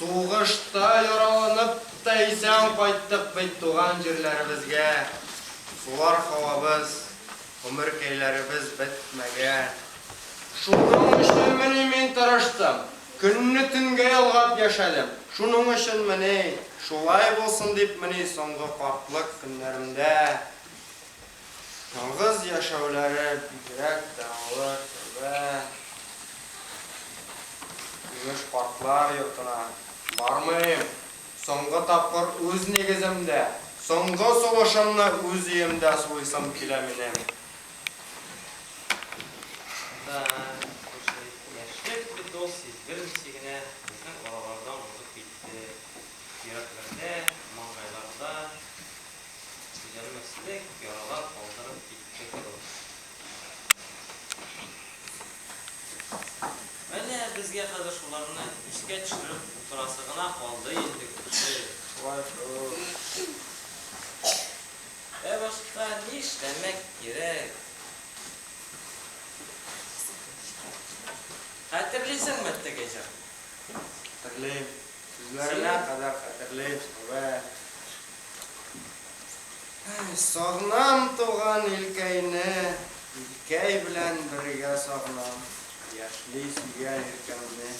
Сугышта яраланып та исән кайттык бит туган җирләребезгә. Сулар һавабыз, гомеркәйләребез бетмәгән. Шуның өченмени мин тырыштым, көнне төнгә ялгап яшәдем, шуның өченмени, шулай булсын дипмени соңгы картлык көннәремдә ялгыз яшәүләре бигрәк тә авыр, тәүбә. Имеш, картлар йортына бармыйм, соңгы тапкыр үз нигеземдә, соңгы сулышымны үз өемдә сулыйсым килә минем. Да, күрше, яшьлек бит ул сиздермичә генә безнең аралардан узып китте. Йөрәкләрдә, маңгайларда төзәлмәслек яралар калдырып китте кебек. Менә безгә хәзер шуларны искә төшереп утырасы гына калды инде, күрше. Шулай шул. Ә башка нишләмәк кирәк? Хәтерлисеңме теге җырны? Хәтерлим. Сүзләренә кадәр хәтерлим, Сәүбә. Сагынам туган илкәйне, Илкәй белән бергә сагынам Яшьли сөйгән иркәмне.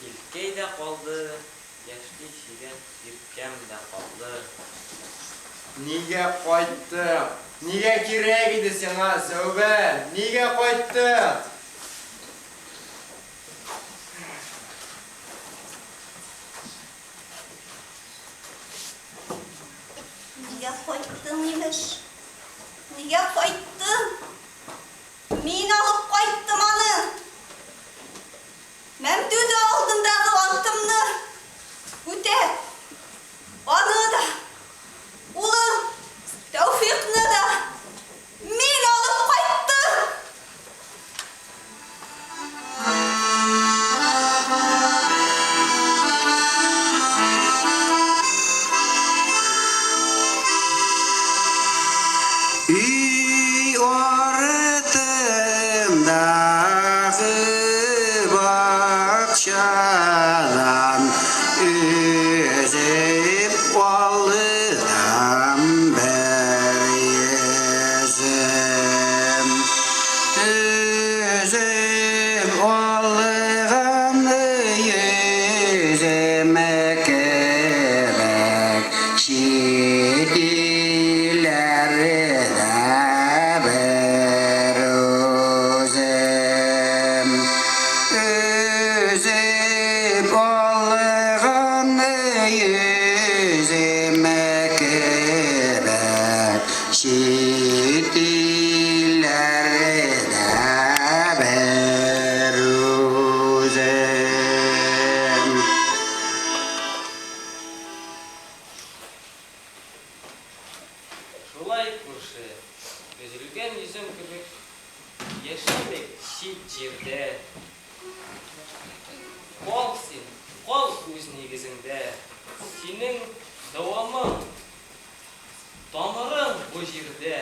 Илкәй дә калды, Яшьли сөйгән иркәм дә калды. Нигә кайттың? Нигә кирәк иде сиңа, Сәүбән? Нигә кайттың? Нигә кайттың, имеш? Нигә кайттың? Мин алып кайттым аны! Мәмдүдә алдындагы антымны үтәп, аны да, улым Тәүфикъны да мин алып кайттым! Өй артындагы бакчадан өзеп алдым бер йөзем. Өзеп алган йөзем кебек Чит илләрдә бер үзем. Өзеп алган йөзем кебек чит илләрдә бер үзем. Шулай, күрше, өзелгән йөзем кебек яшәмик чит җирдә. Кал син, кал үз нигезеңдә, синең дәвамың, тамырың бу җирдә.